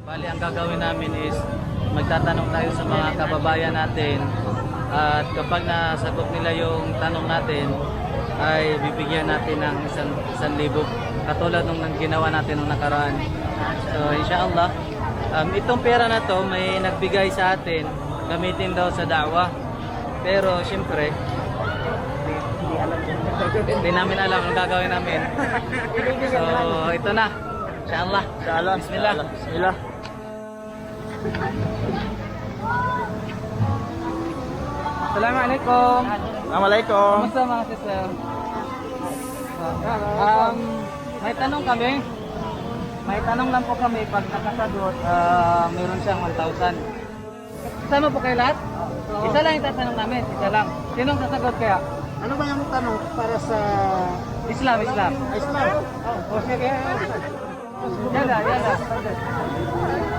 Bali, ang gagawin namin is magtatanong tayo sa mga kababayan natin at kapag nasagot nila yung tanong natin ay bibigyan natin ng 1,000 katulad nung ginawa natin nung nakaraan. So inshallah, itong pera na to may nagbigay sa atin, gamitin daw sa da'wah. Pero syempre, hindi namin alam ang gagawin namin. So ito na. Inshallah. Inshallah. Bismillah. Bismillah. Assalamualaikum. Assalamualaikum. Kamusta, mga sister? May tanong kami. May tanong lang po kami, pag nakasagot, meron siyang 1,000. Kasama po kayo lahat? Isa lang yung tatanong namin, isa lang. Sinong sasagot kaya? Ano ba yung tanong para sa Islam, Islam. Islam? Oh, sige. Yala, yala.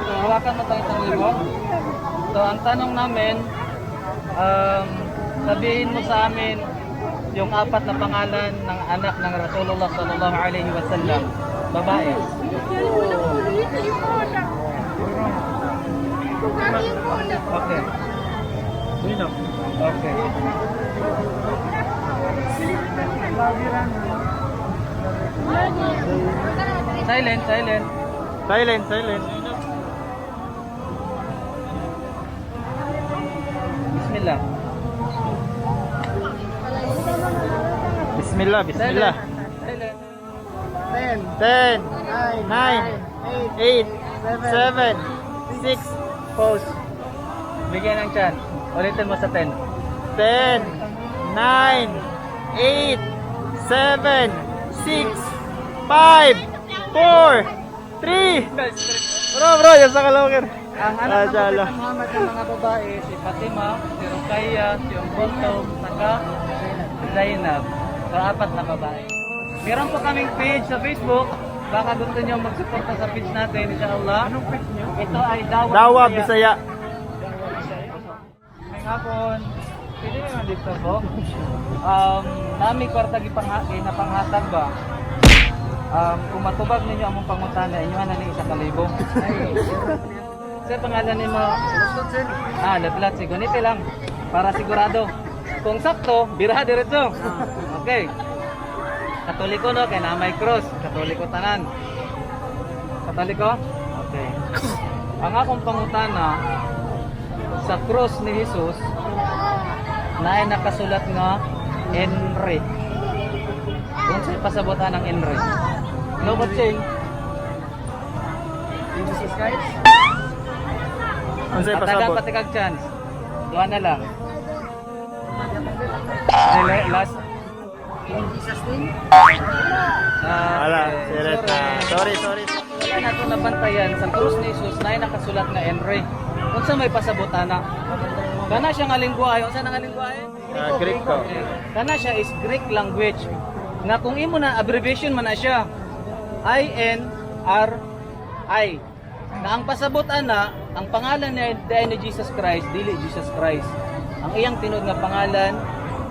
So, hawakan mo tayong 1,000. So, ang tanong namin, sabihin mo sa amin yung apat na pangalan ng anak ng Rasulullah sallallahu alaihi wasallam. Babae. Okay. Sino? Okay. Silent, silent. Silent, silent. Bismillah. Bismillah, bismillah. Silent. 10, 9, 8, 7, 6, Pause. Bigyan ng chance. Ulitin mo sa 10. 10, 9, 8, 7, 6, 5, 4, 3. Bro, bro, yan sa kaloker. Ang anak ng Mashallah. Propeta Muhammad ng mga babae, si Fatima, si Ruqayya, si Kulthum, saka Zainab. So, apat na babae. Meron po kaming page sa Facebook. Baka gusto niyo magsuporta sa page natin, inshallah. Anong page niyo? Ito ay Dawa, Dawa Bisaya. May hapon. Pwede naman dito po. Nami kwarta ginapanghatag ba? Kung matubag ninyo among pangutana, inyo na ni 1,000. Sir, pangalan ni mo? Ah, Ladlat. Sigunite lang. Para sigurado. Kung sakto, biraha diretso. Okay. Katoliko, no? Kay na may cross. Katoliko tanan. Katoliko? Okay. Ang akong pangutana, sa cross ni Jesus naay nakasulat nga Enre. Unsay pasabotan ng Enre? No watching. Jesus Christ? Unsay Patagan pasabot? patikag chance. Duha na lang. Dili, last. Jesus name? Ah, Wala, okay. siret na. Sorry, sorry. Wala na itong nabantayan sa krus ni Jesus na nakasulat nga Enre. Unsa may pasabotan na? Kana siya nga lingwahe. Unsa na nga lingwahe? Ah, Greek ko. Okay. Kana siya is Greek language. Nga kung imo na abbreviation man na siya. I N R I. Na ang pasabot ana, ang pangalan ni ni Jesus Christ dili Jesus Christ. Ang iyang tinuod nga pangalan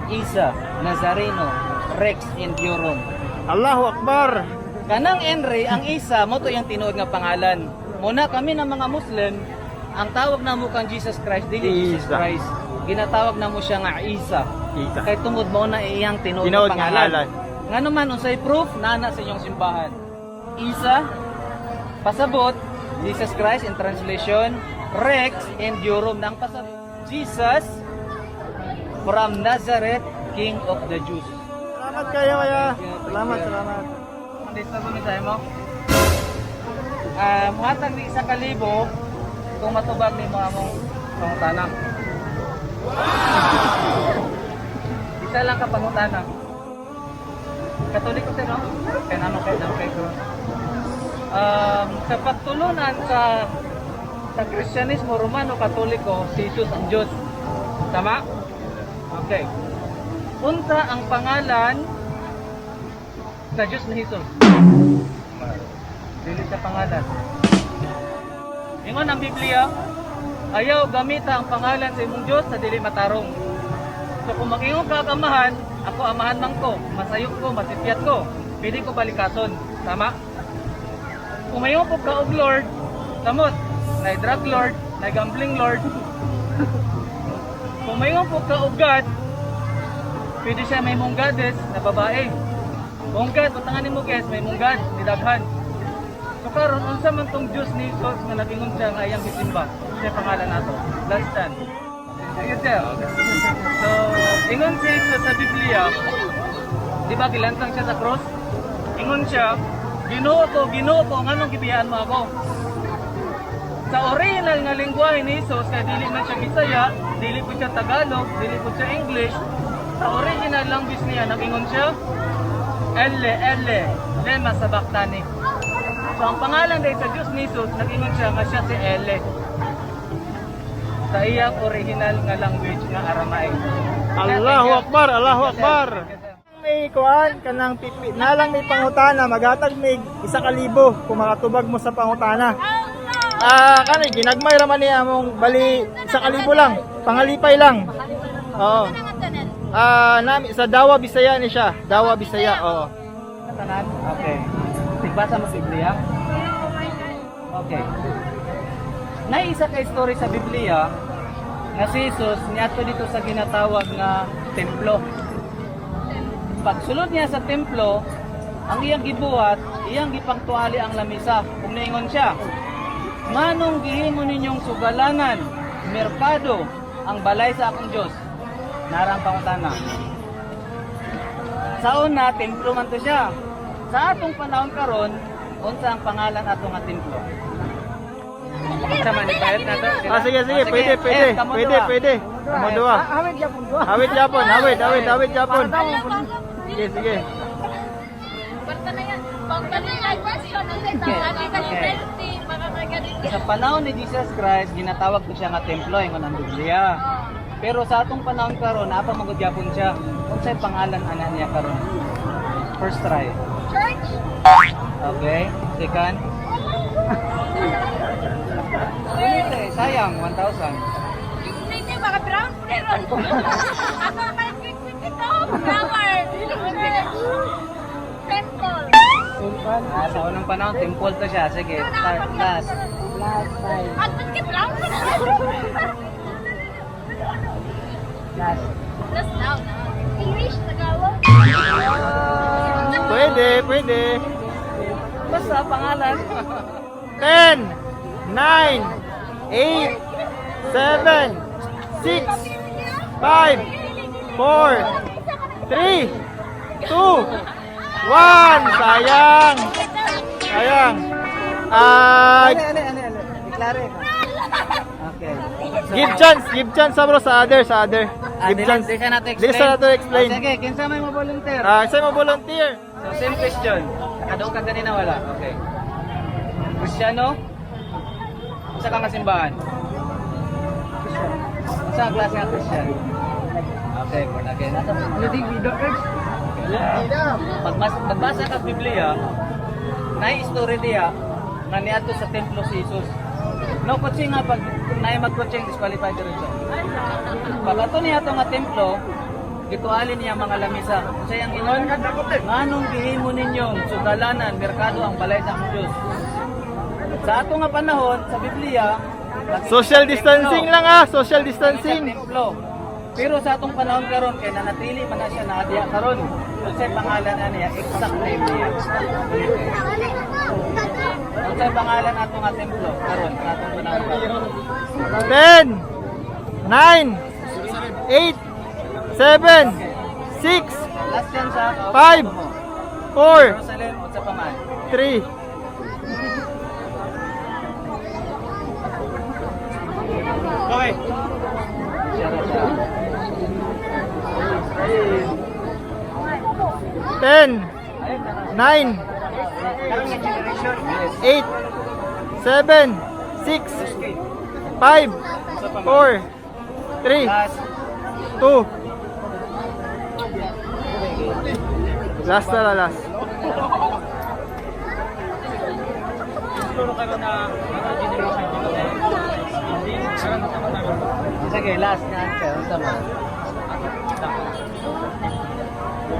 Isa Nazareno Rex Endurum. Allahu Akbar. Kanang Enre, ang Isa mo to iyang tinuod nga pangalan. Muna kami ng mga Muslim, ang tawag na mo kang Jesus Christ dili Jesus Isa. Christ. Ginatawag na mo siya nga Isa. Isa. Kay tungod mo na iyang tinuod Tinuod nga nga pangalan. ngalan. Nga naman unsay proof nana sa inyong simbahan? Isa pasabot Jesus Christ in translation Rex and Eurum na ang pasabot Jesus from Nazareth, King of the Jews. Salamat kayo, kaya. Salamat, salamat. Dito sa mensahe mo. Ah, muhatag ni 1,000 kung matubag ni mo among pangutana. Isa lang ka pangutana. Katoliko sir, no? Kaya nano kay nano kay sa pagtulunan sa Kristyanismo Romano Katoliko, si Jesus ang Diyos. Tama? Okay. Unsa ang pangalan sa Diyos ni Jesus? Dili sa pangalan. Ingon ang Biblia, ayaw gamita ang pangalan sa imong Diyos sa dili matarong. So kung mag-ingon ka og amahan, ako amahan man ko, masayop ko, masipyat ko, pili ko balikason. Tama? Kung mayon po ka og Lord, samot, na drug lord, na gambling lord. Kung mayon po ka og God, pwede siya may mong goddess na babae. Mong God, butangan nimo guys, may mong God, ni daghan. So karon unsa man tong Diyos ni Jesus nga nagingon siya nga iyang gisimba? Siya pangalan nato. Last stand. Sige, sir. So, ingon si Jesus sa Biblia, di ba gilantang siya sa cross? Ingon siya, "Ginoo ko, Ginoo ko, nganong gibiyaan mo ako?" Sa original nga lingwahe ni Jesus, kay dili man siya Bisaya, dili po siya Tagalog, dili po siya English, sa original language niya, nagingon siya, "Elle, Elle, lema sabachthani." So ang pangalan dahil sa Diyos ni Jesus, nagingon siya nga siya si Elle. Sa iyang original nga language nga Aramaic. Allahu Akbar, Allahu Akbar. May kuan kanang pipi nalang may pangutana, maghatag may 1,000 kung makatubag mo sa pangutana. Ah, kani ginagmay ra man niya among bali 1,000 lang, pangalipay lang. Oo. Ah, nami sa Dawa Bisaya ni siya, Dawa Bisaya, oo. Tanan? Okay. Tigbasa mo Biblia? Okay. Naisa ka story sa Biblia nga si Jesus niadto dito sa ginatawag nga templo. Pagsulod niya sa templo, ang iyang gibuhat, iyang gipangtuali ang lamisa. Kung niingon siya, "Nganong gihimo ninyong sugalanan, merkado, ang balay sa akong Diyos?" Narang pangutana. Sa una, templo man to siya. Sa atong panahon karon, unsa ang pangalan ato nga templo? Sa man ipayat na to. Ah, sige, sige, pwede, pwede, Eh, kamo pwede, duha. pwede. Kamo duha. Awit Japon duha. Awit Japon, awit, awit, awit Japon. Sige, sige. Basta na yan. Pagdating ay question, ang Okay. Sa panahon ni Jesus Christ, ginatawag ko siya nga templo ingon ang Biblia. Pero sa atong panahon karon, naa pa magud gyapon siya. Unsay pangalan ana niya karon? First try. Church? Okay. Second. Ulit eh, sayang 1,000. Hindi, baka brown pero. Ako ang quick quick ito. Flower. Church. Temple. Ah, sa unang panahon, temple to siya. Sige, start, last. At ba't ka brown? Last. Last now. English, Tagalog. Pwede, pwede. Basta pangalan. 10, 9, 8, 7, 6, 5, 4, 3, 2, 1. Sayang. Sayang. Ah, Ano, ano, ano, ano? Deklare. Okay. give chance sa bro sa other, sa other. Ah, Give chance. Di siya natin explain. Di siya natin explain. Oh, sige, kinsa may mo volunteer? Ah, isa mo volunteer. So, same question. Nakadaog ka ganina wala? Okay. Cristiano? Sa kang kasimbahan? Sa klase nga Christian? Okay, born again. Nasa Pag mas, pagbasa ka Biblia, na story diya nga niadto sa templo si Jesus. No kutsi nga pag naay magkutsing disqualified diretso. Pag ato niya ato nga templo, gituali niya mga lamisa. Sa iyang ingon, "Nganong gihimo ninyong sugalanan merkado ang balay sa akong Diyos?" Sa ato nga panahon sa Biblia, nakita Social ang distancing templo. lang ah, social Nakita distancing. ang templo. Pero sa atong panahon karon kay nanatili man na siya naadiya karon. Unsay pangalan na niya? Exact name niya. Unsay pangalan ato nga templo karon sa atong panahon karon? 10, 9, 8, 7, 6, Last yan sa 5, 4, Jerusalem unsa pa man? 3. Okay. Siya ra siya. 10, 9, 8, 7, 6, 5, 4, 3, Last. 2. Last na lang, last. Sige, last na answer. Unsa man?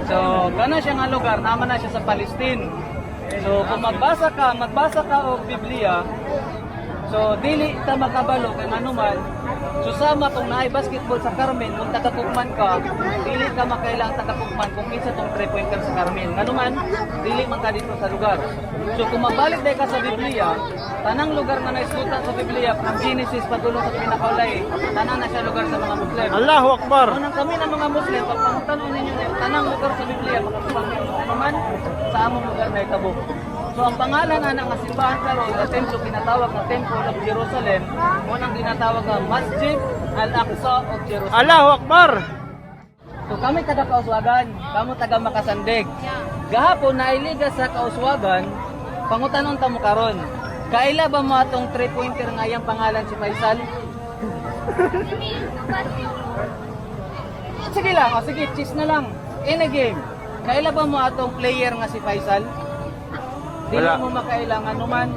So, kana siya nga lugar, naman na siya sa Palestine. So, kung magbasa ka og Biblia, So dili ta makabalo kay ngano man, so sama kung naay basketball sa Carmen, kung taga Kugman ka, dili ka makailang taga Kugman kung kinsa tong three pointer sa Carmen. Ngano man, dili man ka dito sa lugar. So kung mabalik day ka sa Biblia, tanang lugar nga naisgutan sa Biblia from Genesis padulong sa pinakaulay, tanan na siya lugar sa mga Muslim. Allahu Akbar. Unang kami ng mga Muslim, pag pangutan-on ninyo na yung tanang lugar sa Biblia, makatubang ninyo ano man sa among lugar na itabo. So ang pangalan ana nga simbahan karon, nga templo ginatawag nga Temple of Jerusalem, mo nang ginatawag nga Masjid Al-Aqsa of Jerusalem. Allahu Akbar. So kami taga Kauswagan, kamo taga Makasandig. Gahapon nailiga sa Kauswagan, pangutanon ta mo karon. Kaila ba mo atong three pointer nga iyang pangalan si Faisal? Sige lang, o sige, cheese na lang. In a game. Kaila ba mo atong player nga si Faisal? Dili Wala. mo makailangan naman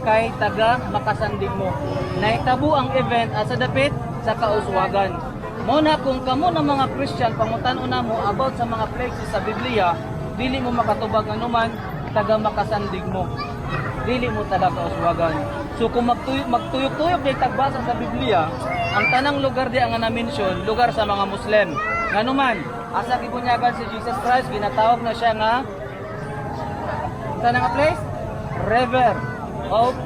kay taga makasandig mo. Naitabo ang event asa dapit sa Kauswagan. Mo na kung kamo ng mga Christian pangutan-on na mo about sa mga places sa Biblia, dili mo makatubag anuman taga makasandig mo. Dili mo taga Kauswagan. So kung magtuyok-tuyok day tagbasa sa Biblia, ang tanang lugar di ang na-mention, lugar sa mga Muslim. Nganuman, asa gibunyagan si Jesus Christ, ginatawag na siya nga sa nga place? River of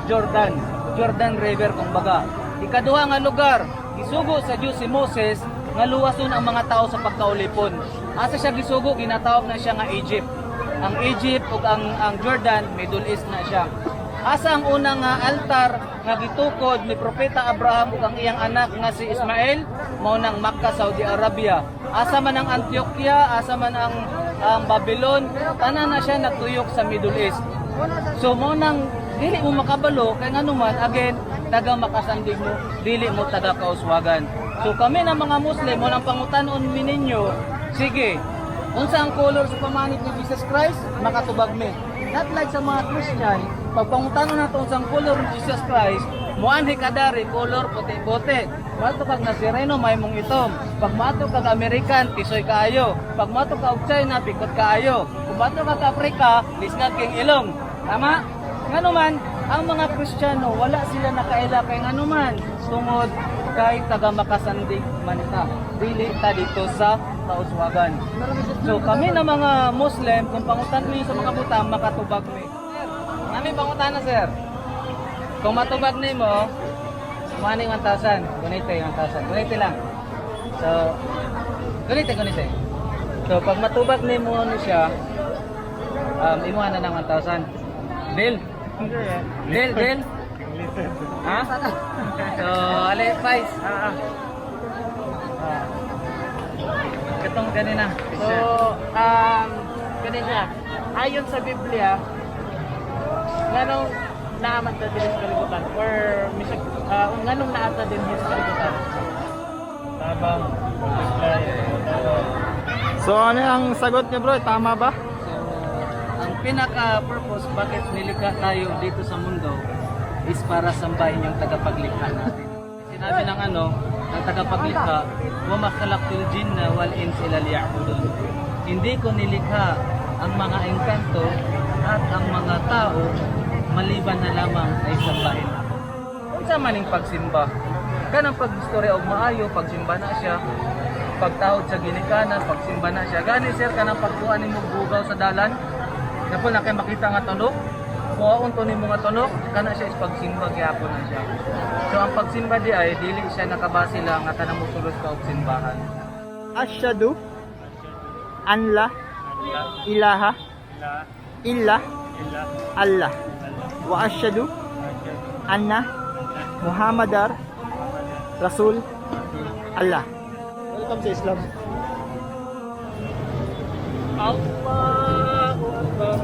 Jordan. Jordan River kumbaga. Ikaduha nga lugar, gisugo sa Dios si Moses nga luwason ang mga tao sa pagkaulipon. Asa siya gisugo, ginatawag na siya nga Egypt. Ang Egypt ug ang Jordan, Middle East na siya. Asa ang una nga altar nga gitukod ni Propeta Abraham ug ang iyang anak nga si Ismael, mao nang Makkah, Saudi Arabia. Asa man ang Antioquia, asa man ang Babylon, tanan na siya nagtuyok sa Middle East. So mo nang dili mo makabalo kay nganuman, again, taga makasandig mo, dili mo taga Kauswagan. So kami na mga Muslim mo nang pangutan-on mi ninyo, sige, unsa ang color sa pamanit ni Jesus Christ, makatubag mi. Not like sa mga Christian, pag pangutan-on nato unsa ang color ni Jesus Christ, muanhi kadari color puti-puti. Mato kag Nazareno may mong itom. Pag mato kag American, tisoy kaayo. Pag mato ka og China, pikot kaayo. Kung mato kag Africa, lisngag king ilong. Tama? Nganuman, ang mga Kristiyano, wala sila nakaila kay nganuman tungod kay taga makasandig man ta. Dili ta dito sa Kauswagan. So kami na mga Muslim, kung pangutan mi sa mga butang, makatubag mi. Sir, nami pangutan na, sir. Kung matubag nimo, money 1,000. Gunite 1,000. Gunite lang. So, gunite, gunite. So, pag matubag nimo ni siya, imuha na ng 1,000. Deal? Deal, deal? Ha? So, ali, Pais. Ah. Itong ganina. So, ganun siya. Ayon sa Biblia, nganong naaman ta din sa kalibutan or misag, nganong naata din sa kalibutan? Tabang. So ano ang sagot niya, bro? Tama ba? So, ang pinaka-purpose bakit nilikha tayo dito sa mundo is para sambahin yung tagapaglikha natin. Sinabi ng ano, ng tagapaglikha, وَمَا خَلَقْتُ الْجِنَّ وَالْإِنسَ إِلَّا لِيَعْبُدُونَ. Hindi ko nilikha ang mga engkanto at ang mga tao maliban na lamang ay sambahin ako. Unsa man ning pagsimba? Kanang pag-istorya og maayo, pagsimba na siya, pagtahod sa ginikanan, pagsimba na siya. Gani sir, kanang pagkuha nimo bugaw sa dalan, Napo na kay makita nga tunok, kuhaon to nimo nga tunok, kana siya is pagsimba gyapon na siya. So ang pagsimba di ay dili siya nakabase lang nga tanang mosulod ka og simbahan. Asyhadu an la ilaha illa Allah wa asyhadu anna Muhammadar Rasul Allah. Welcome sa Islam. Allahu Akbar.